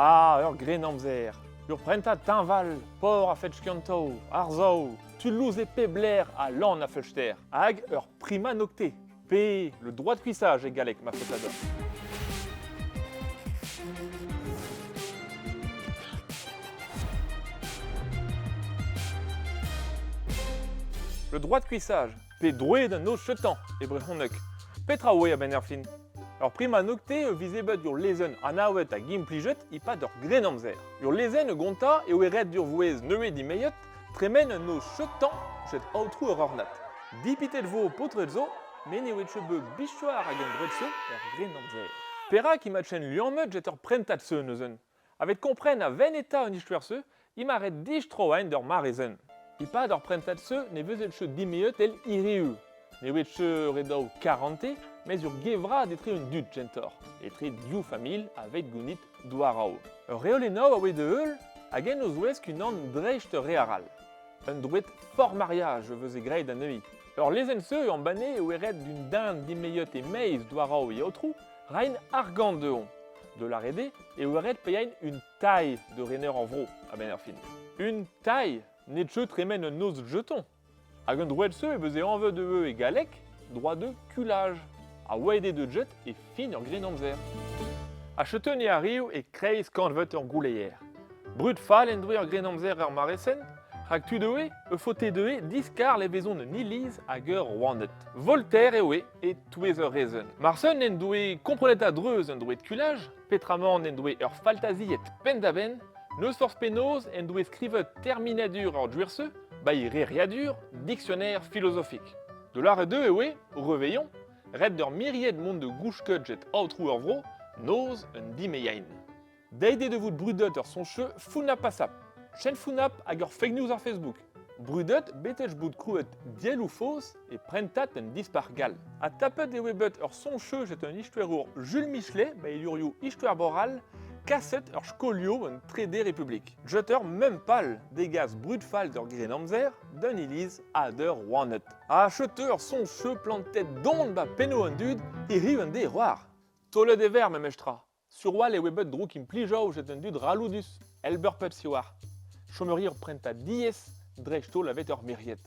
Ah, ur grennamzer! Ur prentad teñval, por a-fet skiantoù, arzoù, tud lous e pep lec'h ha lan a feulster. Hag ur prima nocte, pe le droit de cuissage e galleg ma faota deoc'h. Le droit de cuissage, pe droed an noz chetañ e brezhoneg. Petra oe a-benn ar fin? Ur prima nocte e vize bet ur lezenn anavet hag implijet e-pad ur grennamzer. Ur lezenn a gontañ eo ret d'ur vouezh nevez dimeiet tremen un noz chetañ jet aotrou ur ornad. Dipitet vo paotred zo, met ne oe ket bet biskoazh hag an droed-se er grennamzer. Perak emañ liammet get ur prentad-se neuze? A-bet kompren a-venn eta un istoer-se, emañ ret distroañ d'ur mare-sen. E-pad ur prentad-se ne veze ket dimeet èl hiriv. Ne oe ket ret daou karante, mes ur gevrad etre un dud kentoc'h, etre div familh aveit gounit douaraou. Ur reolennoù a oe da heul hag en o zouesk unan dreist ur re arall. Un droed fort mariage veze graet anezhi. Ur lezenn-se embanne e oe ret d'un den dimeet e-maez douaraou e aotrou reiñ argant dezhañ. De lâret eo e oe ret paeañ un tailh de rener ar vro a-benn ar fin. Un tailh n'eo ket tremen un noz jeton. Hag un droed-se e veze anvet ivez e galleg droit de culage, ha waet eo deut jet e fin ur grennamzer. Ha setu ni arriv e-kreiz kantved ur gouleier. Brud fall en doe ar grennamzer er mare-sen, rak tud oe e faote dezhe diskar levezon un iliz hag ur rouaned. Voltaire eo e-touez ur rezenn. Marsen en doe komprenet a-dreuz un droed kulaj, petramant en doe ur faltaziet penn-da-benn, n'eus forzh penaos en doe skrivet terminadur ar gwir-se, ba e reiriadur, dictionnaire philosophique. De lâret eo e oe, reveillon, ret d'ur miried mont da gousket get aotrou ur vro, noz un dimeilhain. Deit eo da vout brudet ur soñj Founap-Passap. Chen Founap hag ur fake news ar Facebook. Brudet betek bout krouet dielloù faos e prentad un dispac'h gall. Ha tapet eo bet ur soñj get un istoerour Jules Michelet ba e levrioù Istoer Boral kaset ur skolioù en Trede Republik. Jeter mem pal degas brud fall d'ur grennamzer, d'un iliz ha d'ur rouaned. Ha chetu ur soñj plantet don ba pennoù an dud hiriv an deiz c'hoar. Taolet e ver memestra. Sur-walc'h e oe bet droukimplijoù get an dud raloudus, èl Burpep siwazh. Chom a ri ur prentad diaes, dreist-holl aveit ur miried.